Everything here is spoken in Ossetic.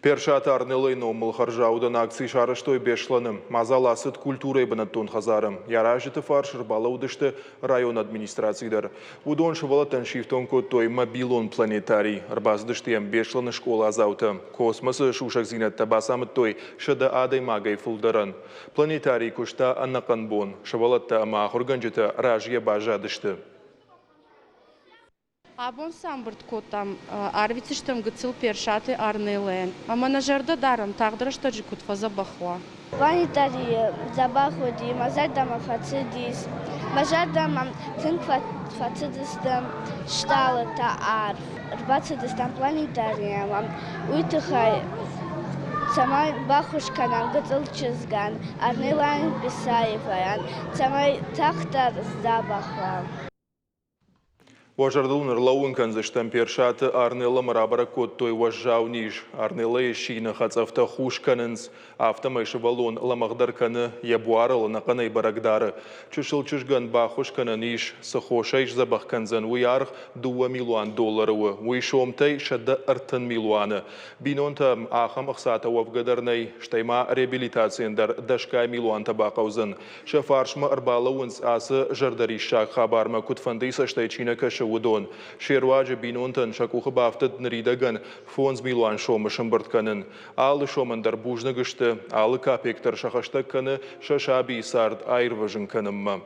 Персаты Арнеллайы номыл хӕрзаудӕн акци сарӕзтой Беслӕны. Мадзал ацыд культурӕйы бынӕттон хӕдзары. Йӕ аразджыты фарс ӕрбалӕууыдысты районы администрацийы дӕр. Уыдон сывӕллӕттӕн сифтонг кодтой мобилон планетарий. Ӕрбацыдысты йӕм Беслӕны скъоладзаутӕ. Космосы сусӕгдзинӕдтӕ бацамыдтой 100 адӕймагӕй фылдӕрӕн. Планетарий куыста ӕнӕхъӕн бон. Сывӕллӕттӕ ӕмӕ ахуыргӕнджытӕ разыйӕ баззадысты. Абон цы ӕмбырд кодтам, арвитдзыстӕм гыццыл Персаты Арнелӕйӕн ӕмӕ нӕ зӕрдӕ дарӕм, тагъд рӕстӕджы куыд фӕдзӕбӕх уа. Планетарийы дзӕбӕх уыди, мӕ зӕрдӕмӕ фӕцыдис. Мӕ зӕрдӕмӕ тынг фӕцыдысты стъалытӕ арф. Ӕрбацыдыстӕм планетариймӕ уый тыххӕй, цӕмӕй баххуыс кӕнӕм гыццыл чызгӕн, Арнелӕн Бесаевайӕн, цӕмӕй тагъддӕр сдзӕбӕх уа. Уӕ зӕрдыл ын ӕрлӕууын кӕндзыстӕм, Персаты Арнелламӕ рабӕрӕг кодтой уӕззау низ. Арнеллайы сины хӕцъӕфтӕ хус кӕнынц, афтӕмӕй сывӕллон лӕмӕгъдӕр кӕны, йӕ буарыл ӕнӕхъӕнӕй бӕрӕг дары. Чысыл чызгӕн баххуыс кӕнӕн ис, цы хосӕй сдзӕбӕх кӕндзӕн, уый аргъ 2 милуан доллары у, уый сомтӕй 130 милуаны. Бинонтӕм ахӕм ӕхцатӕ уӕвгӕ дӕр нӕй, стӕй ма реабилитацийӕн дӕр дӕсгай милуантӕ бахъӕудзӕн. Сӕ фарсмӕ ӕрбалӕууынц, ацы зӕрдӕриссаг хабармӕ куыдфӕндыйы цӕстӕй чи нӕ кӕсы, уыдон. Се руаджы бинонтӕн сӕ къухы бафтыд ныридӕгӕн 5 милуан сомы сымбырд кӕнын. Алы сомӕн дӕр бузныг сты, алы капекк дӕр сӕ хӕстӕг кӕны сӕ сабийы цард аирвӕзын кӕнынмӕ.